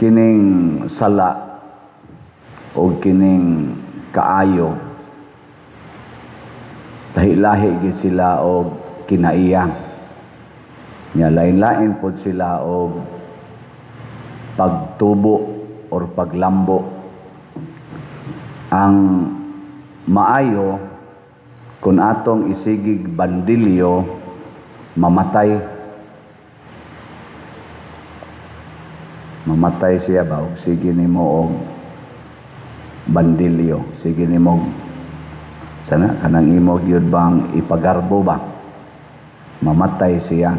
Kining sala o kining kaayo, lahi-lahi gid sila og kinaiya. Nya lain-lain pod sila og pagtubo or paglambo. Ang maayo, kung atong isigig bandilyo, mamatay. Mamatay siya ba og sige nimo og bandilyo, sige nimo sana kanang imo gyud bang ipagarbo ba, mamatay siya,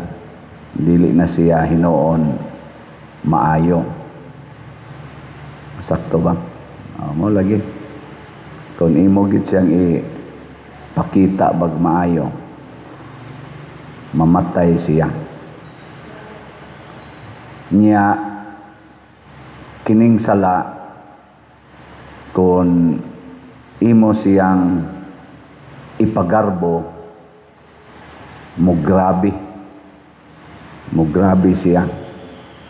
dili na siya hinuon maayo. Sakto ba? Mo lagi kung imo gyud siyang ipakita bag maayo, mamatay siya. Nya kining sala, kung imo siyang ipagarbo, mugrabe, mugrabe siya.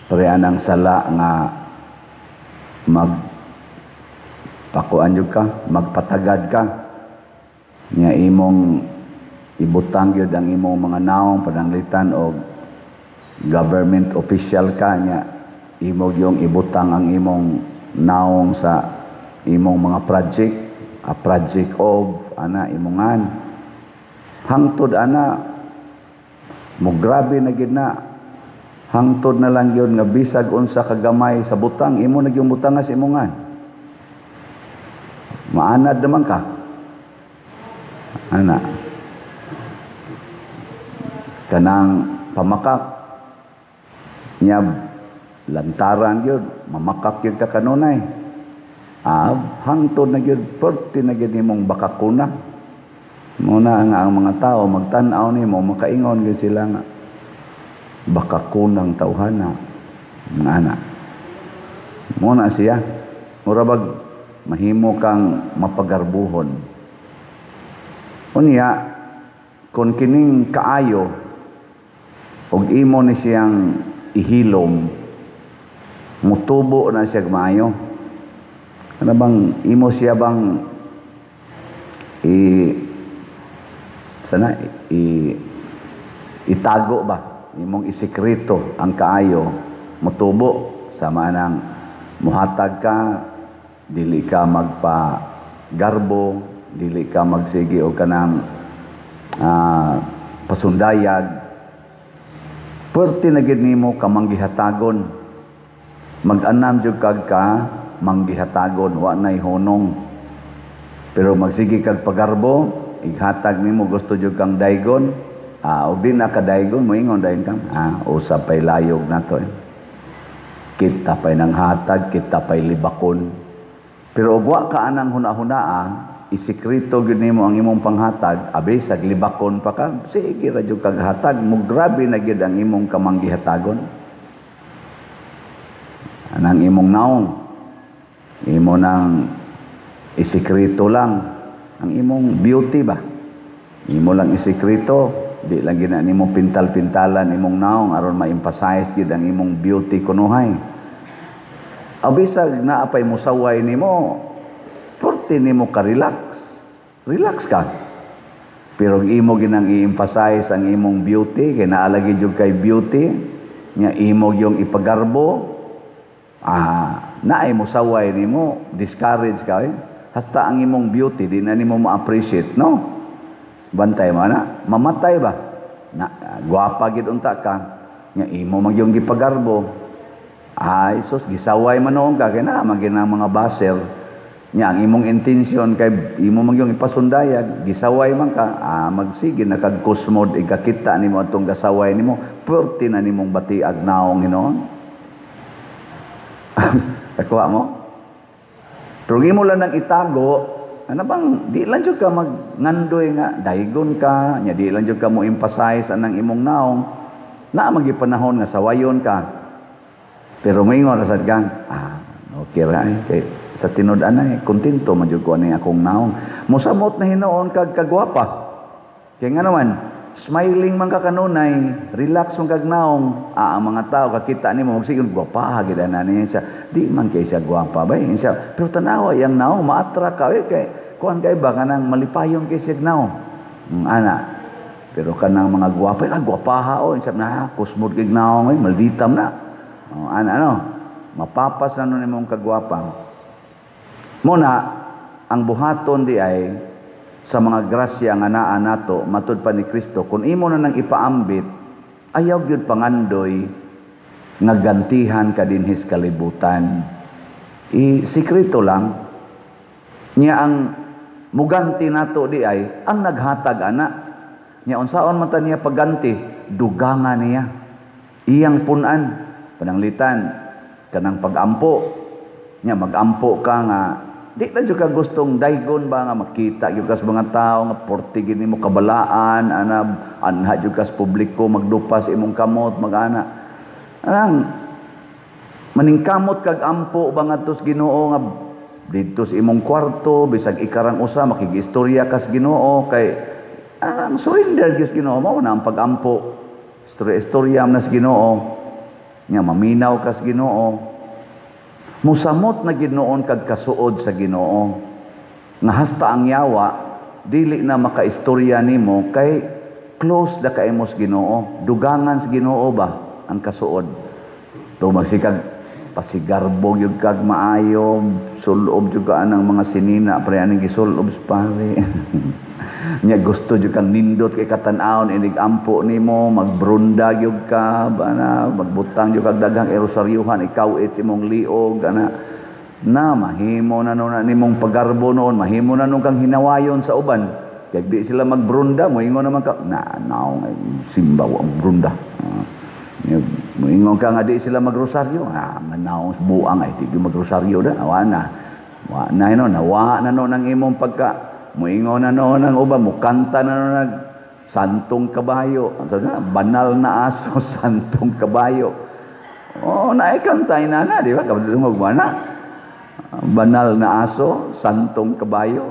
Pareha ang sala nga mag pakuan jud ka, magpatagad ka, nya imong ibutang gyud ang imong mga naong pananglitan og government official ka, nya imo gyung ibutang ang imong naong sa imong mga project, a project of ana imongan, hangtod ana mo grabe na gid na, hangtod na lang gyud nga bisag unsa kagamay sa butang, imo na gyung butang sa imongan, maanad naman ka ana. Kanang pamakak nya, lantaran gyud mamakak gyud ka kanunay, hangtod na gyud perti na gyud nimong bakakuna. Muna nga ang mga tao magtan-aw nimo, makaingon gyud sila nga bakakunang tawhana, mga ana. Muna siya mura bag mahimo kang mapagarbuhon. Unya kung kining kaayo og imo ni siyang ihilom, mutubo na siya maayo. Ano bang imo siya bang i sana i itago ba, imong isikreto ang kaayo, mutubo. Sama nang muhatag ka, dili ka magpa garbo, dili ka magsigi og kanang pasundayag, perti na gid nimo kamanggihatagon, mag-anam jud kag ka manggihatagon, wa nay hunong. Pero magsige kag pagarbo, ighatag nimo, gusto jud kang daygon, og di na ka daygon, moingon dayon kang usab pay layog nato eh. Kita pay nang hatag, kita pay libakon. Pero og wa ka anang huna-hunaa, isikreto gyud nimo ang imong panghatag, abi sag libakon pa ka, sige ra jud kag hatag, mo grabe na gyud ang imong kamanggihatagon. Anang imong naong, imo nang isikreto lang ang imong beauty ba, imo lang isikreto, di lang gina nimo pintal-pintalan imong naong aron ma-emphasize gid ang imong beauty kunuhay. Abisag naa pay musaway nimo, porte nimo ka relax, relax ka. Pero imo ginang i-emphasize ang imong beauty kay naalagi jud kay beauty nya, imo yung ipagarbo, naay musaway nimo, discourage ka eh. Hasta ang imong beauty di na nimo ma-appreciate, no? Bantay mo na, mamatay ba? Na gwapa gid unta ka, nya imo man yung gipagarbo. Ay sus, gisaway man noon ka kay naa man gyud ang mga baser. Nya ang imong intention kay imo man yung ipasundayag, gisaway man ka, magsige na kag kusmod, ikakita nimo atong gasaway nimo, perti na nimong batiag naong hinuon. Nakuha mo? Pero imo lang nang itago, ano bang, di lang jud ka magngandoy nga, daygon ka, nya di lang jud ka mo emphasize anang imong naong, naa magi panahon nga sawayon ka. Pero moingon ra sad ka, okay ra eh, kay sa tinud-an eh, kontento man jud ko ani akong naong. Mosamot na hinuon kag kagwapa. Kay nga naman, Smiling man ka kanunay, relax man kag naong. Ah, ang mga tao kakita nimo magsigon, "Gwapa gid ana niya siya." Di man kay siya gwapa ba siya. Pero tanawa yang naong, ma-attract ka eh, kay kuan kay ba, kanang malipayon kay siya naong. Ana. Pero kanang mga gwapa, ah, gwapaha oh, siya na kusmod kay naong eh, malditam na. Oh, ana no. Mapapas na nun imong kagwapa. Muna ang buhaton di ay sa mga grasya nga naa nato matud pa ni Kristo, kung imo na nang ipaambit, ayaw gyud pangandoy nga gantihan ka dinhis kalibutan. I sikreto lang niya, ang muganti nato di ay ang naghatag ana niya. Unsaon man ta niya pagganti? Dugangan niya, iyang punan. Pananglitan kanang pagampo niya, magampo ka nga di na jud ka gustong daygon ba, nga makita gyud ka sa mga tao nga porte gid nimo kabalaan ana, anha jud ka sa publiko, magdupas imong kamot, magana anang maningkamot kag ampo ba ngadto sa Ginoo, nga didto sa imong kwarto, bisag ikarang usa, makigistorya ka sa Ginoo, kay ang surrender gyud sa Ginoo. Mao na ang pagampo, istorya-istorya man sa Ginoo nya, maminaw ka sa Ginoo, musamot na ginoon kag kasuod sa Ginoo nga hasta ang yawa dili na makaistorya nimo, kay close na kay mo sa Ginoo, dugangan sa Ginoo ba ang kasuod. To magsikag pasigarbo gyud kag maayo, sulob jud ka anang mga sinina pre, aning gisulob sa pare nya, gusto jud kang nindot kay katan-awon inig ampo nimo, magbrunda gyud ka ana, magbutang jud kag daghang erosaryuhan, ikaw it imong liog ana, na mahimo na no na nimong pagarbo noon, mahimo na nung kang hinawayon sa uban kay di sila magbrunda. Moingon naman ka na naong ay simba wa ang brunda. Moingon ka nga di sila magrosaryo, ah, manaong buang ay di gyud magrosaryo da, wa na, wa na no, nawa na no ng imong pagka moingon na no ng uban, mukanta na no nag santong kabayo. Ang sabi na, banal na aso, santong kabayo. Oh, naikantay na na, di ba? Kabadungog mo na. Banal na aso, santong kabayo.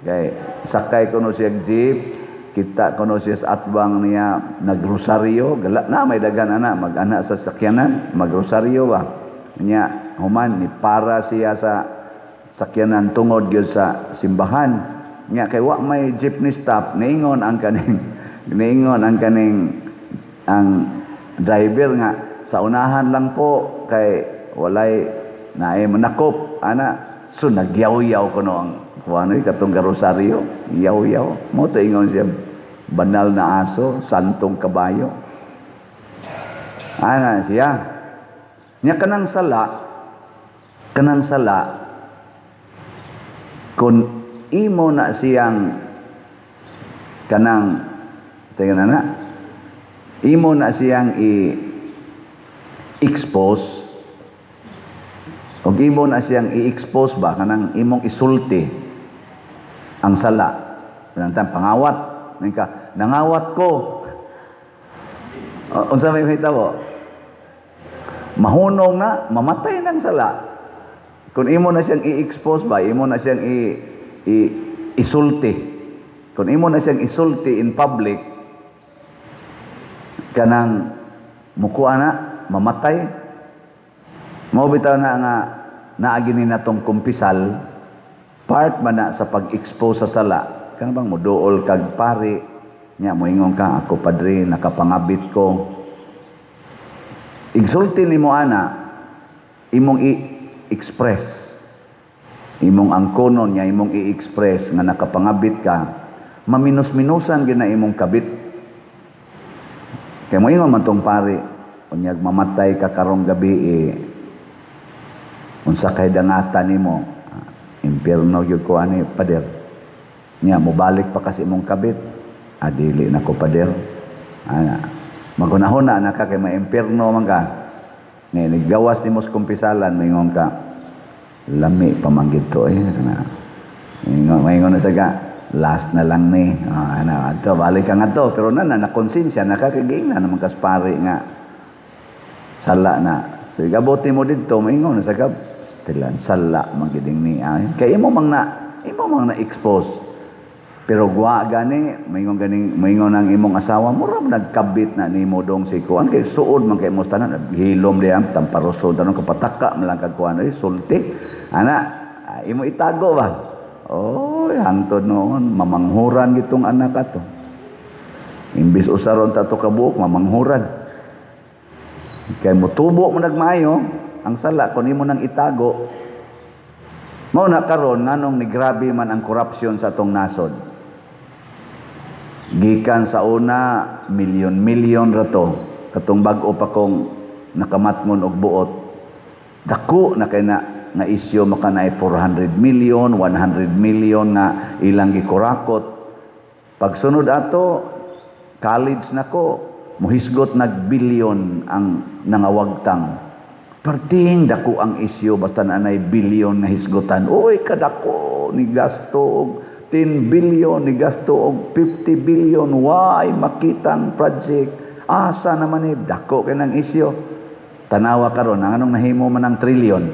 Kay sakay ko no siya jeep, kita ko no siya sa atbang niya nagrosaryo, gala na may daghan ana, mag-ana sa sakyanan, magrosaryo ba. Nya human ni para siya sa sakyanan tungod gyud sa simbahan. Nya kay wa may jeepney stop, niingon ang kaning ang driver nga sa unahan lang po kay walay naay manakop ana. So nagyaw-yaw kuno ang kuano katong garosaryo, yaw-yaw mo to, ingon siya, banal na aso, santong kabayo, ana siya. Nya kanang sala, kung imo na siyang kanang, sige na na, imo na siyang i-expose o imo na siyang i-expose ba, kanang imong isulti ang sala. Pananglitan pangawat ka, nangawat ko. O, unsa may mahitabo? Mahunong na, mamatay ng sala. Kung imo na siyang i-expose ba, imo na siyang i isulti. Kung imo na siyang isulti in public, kanang mukuha na, mamatay. Mao bitaw na nga naagi ni natong kumpisal, part man na sa pag-expose sa sala. Kana bang muduol kag pari, nya moingon ka, "Ako padre, nakapangabit ko." Igsulti nimo ana, imong i-express. Imong angkonon niya, imong i-express nga nakapangabit ka, maminus-minusan gyud na imong kabit. Kay moingon man tong pari, unyag mamatay ka karong gabi eh, unsa kay dangatan nimo? Ah, impierno gyud ko ani, pader. Nya mobalik pa kasi imong kabit. Ah, dili na ko, pader. Ana. Magunahuna na ka kay ma-impierno man ka. Ngayon, gawas nimo sa kumpisalan, moingon ka, lami pa man gid to eh. Kana. Maingon na sa ka, last na lang ni. Ah, ana, ato, balik ka nga to. Pero na, na, nakonsensya, nakakagiing na naman kas pare nga sala na. So, igabuti mo dito, maingon na sa ka, stilan, sala man gid ni. Ah. Kay imo mang na expose. Pero gwa gani, maingon ganing maingon ang imong asawa, mura man nagkabit na nimo dong si kuan kay suod man kay mo tanan, hilom diha tamparoso tanon kapataka man lang kag kuan ay sulti. Ana, imo itago ba? Oy, hangtod noon mamanghuran gitong anak ato. Imbis usaron ta to kabuok, mamanghuran. Kay motubo mo nagmaayo, ang sala kun imo nang itago. Mao na karon nganong nigrabe man ang korupsyon sa atong nasod. Gikan sa una, milyon-milyon ra to. Katong bag-o pa kong nakamatngon og buot. Dako na kay na nga isyu, maka naay 400 million, 100 million nga ilang gikurakot. Pagsunod ato, college na ko, muhisgot nag bilyon ang nangawagtang. Perting dako ang isyu basta na anay bilyon nga hisgotan. Uy, kadako ni gasto og 10 billion, ni gasto og 50 billion, why makitang project? Asa naman ni dako kay nang isyu. Tanawa karon ang anong nahimo man ang trilyon.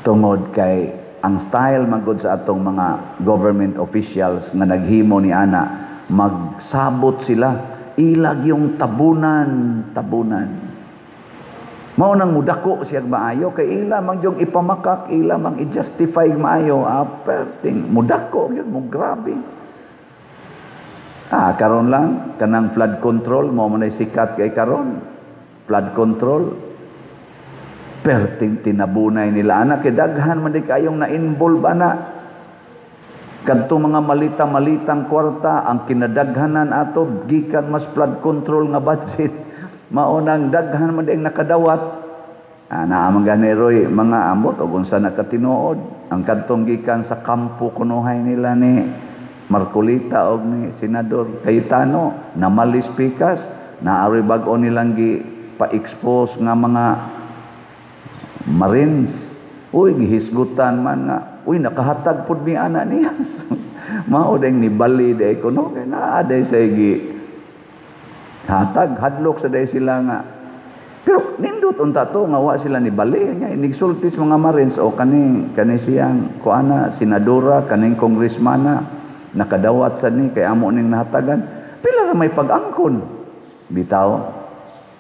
Tungod kay ang style magod sa atong mga government officials nga naghimo ni ana, magsabot sila ilag yung tabunan, tabunan. Mao nang mudako siya maayo kay ila man yung ipamakak, ila mang i-justify maayo, perting mudako gyud mo, grabe. Karon lang kanang flood control mao man ay sikat kay karon. Flood control perting tinabunay nila ana kay daghan man di kayong na-involve ana. Kadtong mga malita-malitang kwarta ang kinadaghanan ato gikan mas flood control nga budget. Mao nang daghan man ding nakadawat. Naa man gani roy mga amot og unsa na katinuod ang kadtong gikan sa kampo kunuhay nila ni Marcolita og ni Senador Cayetano namalis pikas naaroy bag-o nilang gi pa-expose nga mga Marines. Uy, gihisgutan man nga uy nakahatag pud mi ana niya. Mao ding nibali day kuno kay naa day say gi hatag, hadlok sa day sila nga. Pero nindot unta to nga wa sila ni bali nya inigsulti sa mga Marines o kani kani siyang kuana senadora, kaning congressmana nakadawat sa ni kay amo ning nahatagan. Pila ra may pag-angkon bitaw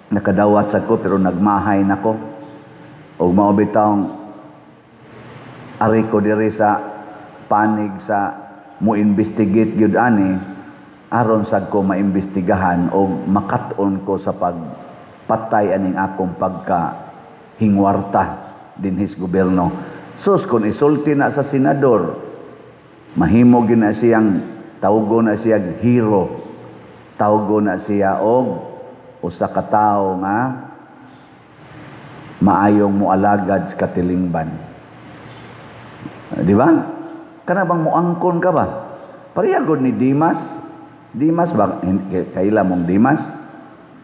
nakadawat sa ko pero nagmahay nako og mao bitawng ari ko diri sa panig sa mo investigate gyud ani aron sad ko maimbestigahan o makat-on ko sa pagpatay aning akong pagka hingwarta dinhis gobyerno. Sus, kung isulti na sa senador, mahimo gyud na siyang tawgo na siya hero. Tawgo na siya og usa ka tawo nga maayong moalagad sa katilingban. Di ba? Kana bang moangkon ka ba? Pareha gud ni Dimas. Dimas ba? Kaila mong Dimas?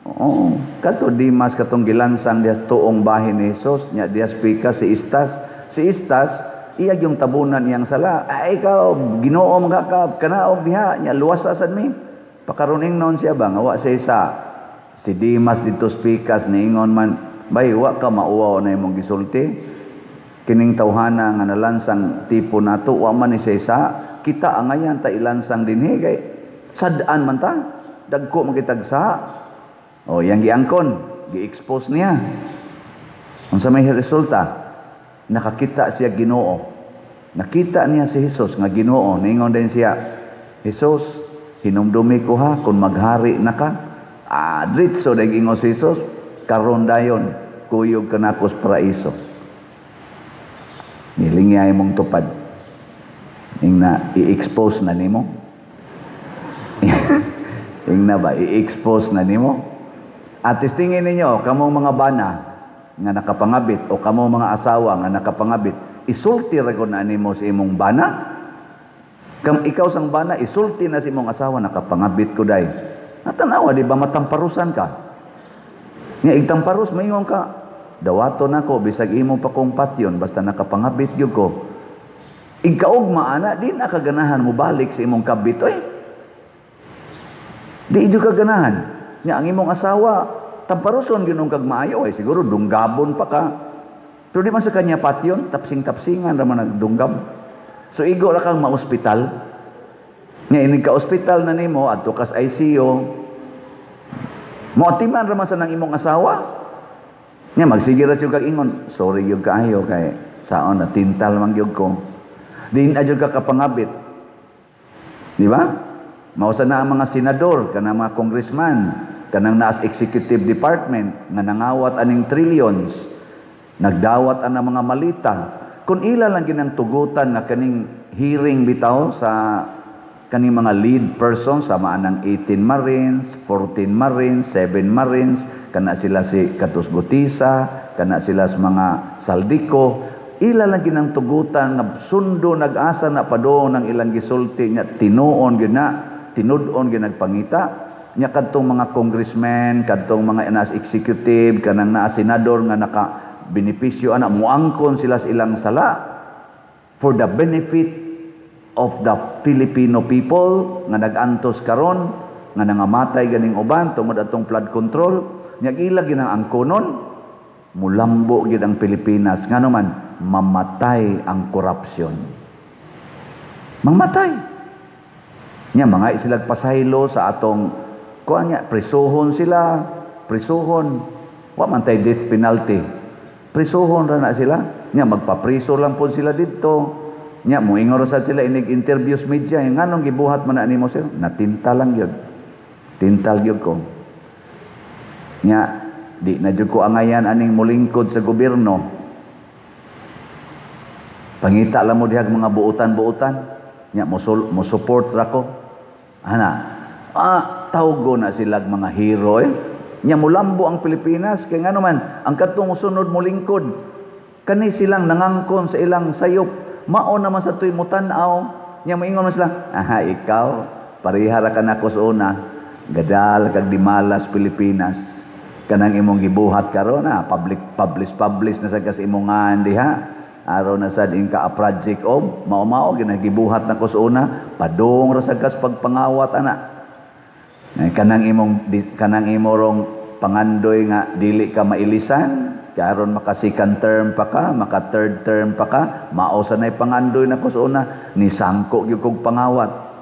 Oo. Kato Dimas katong gilansang dias tuong bahin ni Jesus, nya dias pika si Istas. Si Istas, iya yung tabunan niyang sala. Ay ikaw, Ginoo mga ka, kanaog diha, nya luwasa sad mi. Pakaroon ingnon siya ba, nga wa siya sa si Dimas dito pikas niingon man, bay wa ka mauwaw na imong gisulti. Kining tawhana nga nalansang tipo nato, wa man ni siya sa kita angayan ta ilansang dinhi kay sad-an man ta, dagko makitagsa. O yang giangkon, gi-expose niya. Unsa may resulta? Nakakita siya Ginoo. Nakita niya si Jesus nga Ginoo. Ningon din siya, Jesus, hinumdumi ko ha kung maghari na ka. Dritso dahil ingon si Jesus, karon dayon, kuyog ka na sa paraiso. Nilingya imong tupad. Ing na i-expose na nimo. Ing na ba, i-expose na nimo? At tistingin ninyo, kamong mga bana nga nakapangabit o kamong mga asawa nga nakapangabit, isulti ra gud na nimo sa imong bana. Kam ikaw sang bana, isulti na sa imong asawa, nakapangabit ko day. Natanawa, di ba matamparusan ka? Nga igtamparos, maingon ka, dawato nako bisag imo pa kong patyon, basta nakapangabit gyud ko. Igkaugma ana, di na kaganahan mo balik sa imong kabit, oy. Di jud ka ganahan. Nya ang imong asawa, tamparuson gyud kag maayo, ay siguro dunggabon pa ka. Pero di man sa kanya patyon, tapsing-tapsingan ra man nagdunggab. So igo ra kang maospital. Nga inig ka ospital na nimo, adto kas ICU. Moatiman ra man sa nang imong asawa. Nya magsige ra siya kag ingon, "Sorry gyud kaayo kay saon na tintal man gyud ko." Di na jud ka kapangabit. Di ba? Mausa na ang mga senador, kanang mga congressman, kanang naas executive department nga nangawat aning trillions, nagdawat ang mga malita. Kung ila lang ginang tugutan nga kaning hearing bitaw sa kaning mga lead person sama anang 18 Marines, 14 Marines, 7 Marines, kana sila si Katus Gutisa, kana sila sa mga Zaldy Co, ila lang ginang tugutan nga sundo nag-asa na padong ng ilang gisulti nya tinuon gyud na, tinud-on gyud nagpangita nya kadtong mga congressmen, kadtong mga nas executive, kanang naa senador nga naka benepisyo ana, muangkon sila sa ilang sala for the benefit of the Filipino people nga nag-antos karon, nga nangamatay ganing uban tungod atong flood control. Nya ila ginang angkonon, mulambo gid ang Pilipinas. Ngano man? Mamatay ang korupsyon, mamatay nya mga silag pasaylo sa atong kuan nya, prisuhon sila, prisuhon. Wa man tay death penalty, prisuhon ra na sila. Nya magpapriso lang pod sila didto. Nya moingon ra sad sila inig interviews media, "Nganong gibuhat man na nimo, sir?" "Natintal lang gyud, tintal gyud ko. Nya di na jud ko angayan aning mulingkod sa gobyerno. Pangita lang mo dihag mga buutan-buutan. Nya mo support ra ko." Ana, tawgo na silag mga hero eh. Nya mulambo ang Pilipinas kay ngano man ang kadtong sunod molingkod, kani silang nangangkon sa ilang sayop, mao naman sa tuy mutan-aw. Nya moingon man sila, "Aha, ikaw pareha ra ka nako sa una, gadal kag dimalas Pilipinas. Kanang imong gibuhat karon, public publish publish na sad kasi imong ngan diha, araw na sad inka a project of mao-mao ginagibuhat nako sa una, padung ra sad kas pagpangawat ana. Eh, kanang imorong pangandoy nga dili ka mailisan karon, maka second term pa ka, maka third term pa ka, mao sa nay pangandoy nako sa una, nisangko gyud kog pangawat."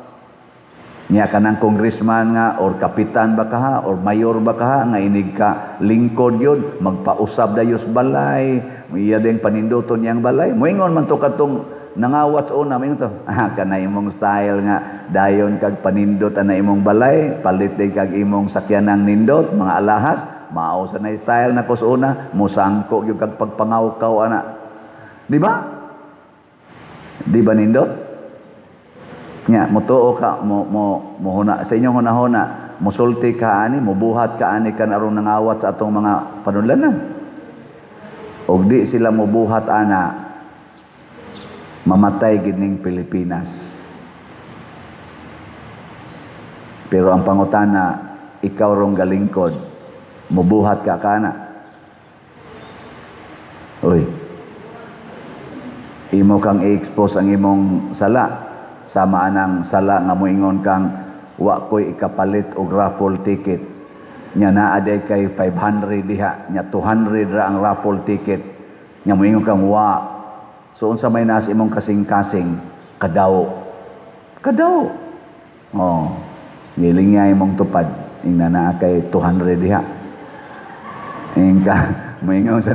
Nya kanang congressman nga or kapitan ba ka or mayor ba ka nga inig ka lingkod yun, magpausab dayos balay, iya din paninduton niyang balay. Moingon man to kadtong nangawat sa una, moingon to, "Ah, kana imong style nga dayon kag panindot ana imong balay, palit din kag imong sakyanang nindot, mga alahas, mao sa nay style nako sa una, musangko gyud kag pagpangawkaw ana." Di ba? Di ba nindot? Nya, mutuo ka, mo, mo, mo huna, sa inyong hunahuna, musulti ka ani, mubuhat ka ani kan aron nangawat sa atong mga panudlanan. Og di sila mubuhat ana, mamatay gid ning Pilipinas. Pero ang pangutana, ikaw rong galingkod, mubuhat ka kana? Uy, imo kang i-expose ang imong sala. Sama anang sala nga moingon kang wa ko'y ikapalit og raffle ticket. Nya naa day kay 500 diha, nya 200 ra ang raffle ticket. Nya moingon kang wa. So unsa may nas imong kasing-kasing? Kadaw. Kadaw. Oh, giling niya imong tupad. Ingna naa kay 200 diha. Ingka moingon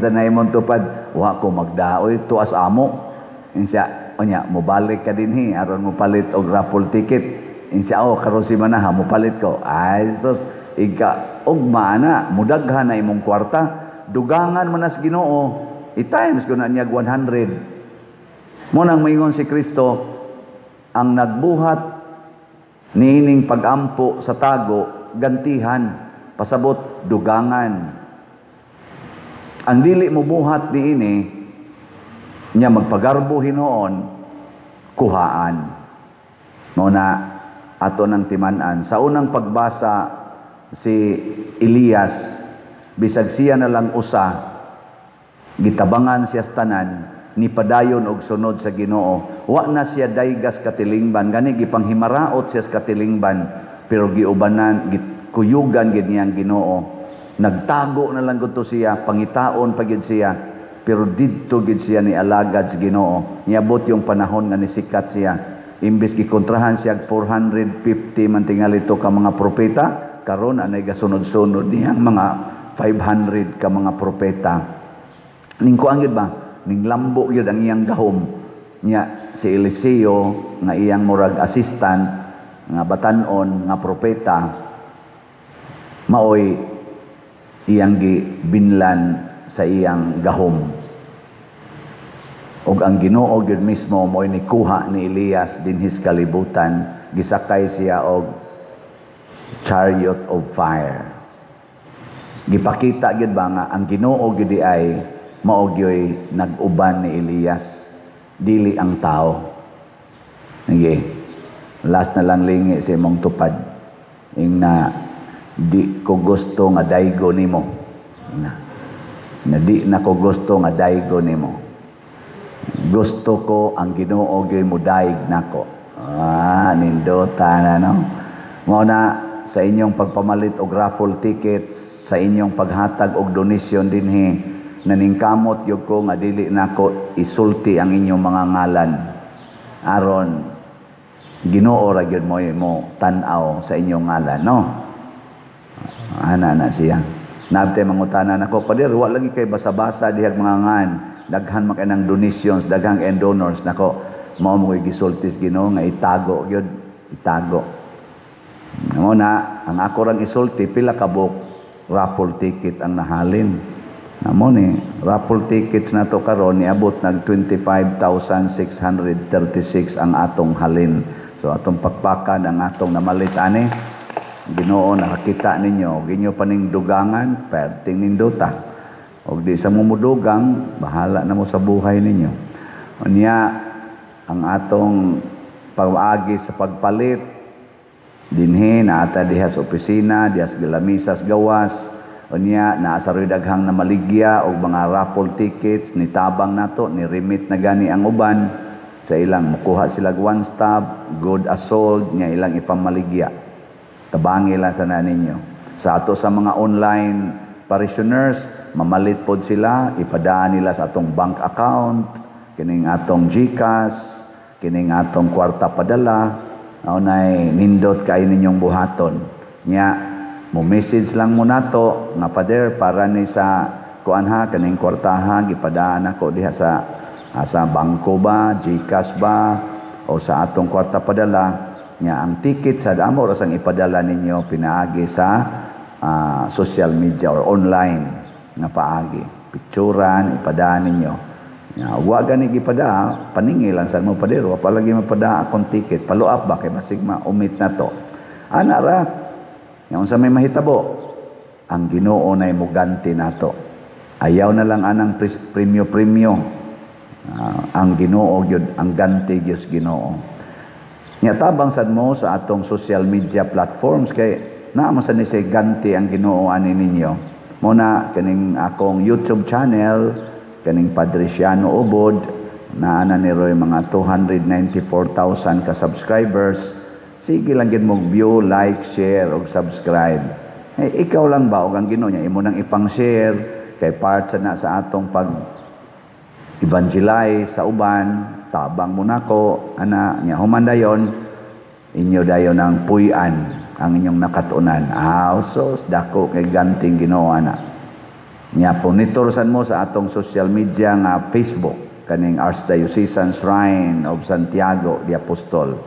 sa na imong tupad, "Wa ko magdaoy tuas amo." Insiya, "Unya, mobalik ka dinhi aron mo palit og raffle ticket." Insiya, "Oh, karon si manaha mopalit ko." Ay sus, ika ugma ana, mudaghan na imong kwarta, dugangan man nas Ginoo. I-times ko na niya 100. Mo nang moingon si Kristo, ang nagbuhat niining pagampo sa tago, gantihan, pasabot dugangan. Ang dili mo buhat niini, nya magpagarbo hinuon, kuhaan. Mo na ato ng timan-an. Sa unang pagbasa, si Elias, bisag siya na lang usa, gitabangan siya sa tanan, ni padayon og sunod sa Ginoo. Wa na siya daygas katilingban, gani gipanghimaraot siya sa katilingban, pero giubanan, gikuyugan gid niyang Ginoo. Nagtago na lang gud to siya, pangitaon pa gid siya. Pero didto gid siya ni alagad sa Ginoo. Niabot yung panahon nga nisikat siya. Imbes gikontrahan siya 450 man tingali to ka mga propeta, karon anay gasunod-sunod niyang mga 500 ka mga propeta. Ning kuan gyud ba? Ning lambo gyud ang iyang gahom. Nya si Eliseo nga iyang murag assistant nga batan-on nga propeta maoy iyang gibinlan sa iyang gahom. Og ang Ginoo gyud mismo mo'y nikuha ni Elias dinhis kalibutan, gisakay siya og chariot of fire. Gipakita gyud ba nga ang Ginoo gyud ay mao gyoy nag-uban ni Elias, dili ang tao. Sige, last na lang lingi sa imong tupad. Ing na di ko gusto nga daygo nimo. Na di na ko gusto nga daygo nimo. Gusto ko ang Ginoo gyud mudayeg nako. Ah, nindota na, no. Mao na sa inyong pagpamalit og raffle tickets, sa inyong paghatag og donasyon dinhi, naningkamot gyud ko nga dili nako isulti ang inyong mga ngalan. Aron Ginoo ra gyud mo tan-aw sa inyong ngalan, no. Ana na siya. Nabte mangutana nako, "Pader, wa lagi kay basa-basa dihag mga ngan. Daghan man kay ng donations, daghan kay donors." Nako, mao mo ko'y gisulti sa Ginoo nga itago gyud, itago. Mao na ang ako rang isulti pila ka buok raffle ticket ang nahalin. Namo ni raffle tickets nato karon niabot nag 25,636 ang atong halin. So atong pakpakan ang atong namalit ani. Ginoo nakakita ninyo, ginyo paning dugangan, perting nindota. Og di sa mumudugang, bahala na mo sa buhay ninyo. Unya ang atong pag-agi sa pagpalit dinhi naata diha sa opisina, diha sa lamisas gawas. Unya naa sa daghang na maligya og mga raffle tickets ni tabang nato, ni remit na gani ang uban sa ilang mukuha sila one stop, good as sold nya ilang ipamaligya. Tabangi lang sa na ninyo. Sa ato sa mga online parishioners, mamalit pod sila, ipadaan nila sa atong bank account, kining atong GCash, kining atong kwarta padala, nay nindot kay ninyong buhaton. Nya, mo message lang mo nato nga, "Father, para ni sa kuan ha, kaning kwartaha gipadaan ako diha sa bangko ba, GCash ba o sa atong kwarta padala." Nya ang ticket sa amo ra sang ipadala ninyo pinaagi sa social media or online nga paagi. Picturan, ipadaan ninyo. Nya, wa gani gipada, paningil lang sa mo, "Pader, wa pa lagi mapada akong ticket. Follow up ba kay basig ma-omit na to." Ana ra. Nya unsa may mahitabo? Ang Ginoo nay muganti nato. Ayaw na lang anang premyo-premyo. Ang Ginoo gyud, ang ganti gyud Ginoo. Nya tabang sad mo sa atong social media platforms kay naa man sad ni say ganti ang Ginoo ani ninyo. Mo na kaning akong YouTube channel, kaning Padre Siano Ubod, naa na ni Roy mga 294,000 ka subscribers. Sige lang gid mo view, like, share ug subscribe. Eh, ikaw lang ba og ang Ginoo niya imo nang ipang-share kay part sa na sa atong pag evangelize sa uban, tabang mo nako ana. Nya human dayon inyo dayon ang puy-an ang inyong nakatunan. Ah, sos dako kay ganting Ginoo ana. Nya monitor mo sa atong social media nga Facebook, kaning Archdiocesan Shrine of Santiago the Apostol.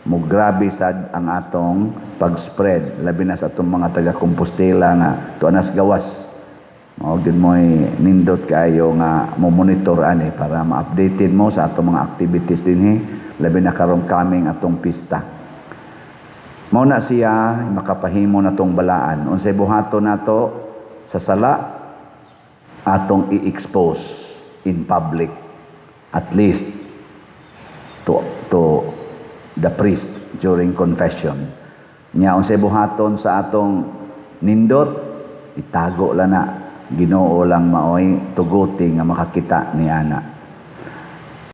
Mo grabe sad ang atong pag-spread, labi na sa atong mga taga Compostela nga tuanas gawas. Mao gyud mo'y nindot kaayo nga mo monitor ani para ma-updated mo sa atong mga activities dinhi, labi na karong coming atong pista. Mao na siya makapahimo natong balaan. Unsay buhaton nato sa sala? Atong i-expose in public, at least to the priest during confession. Nya unsay buhaton sa atong nindot? Itago lang na. Ginoo lang maoy tuguti nga makakita ni ana.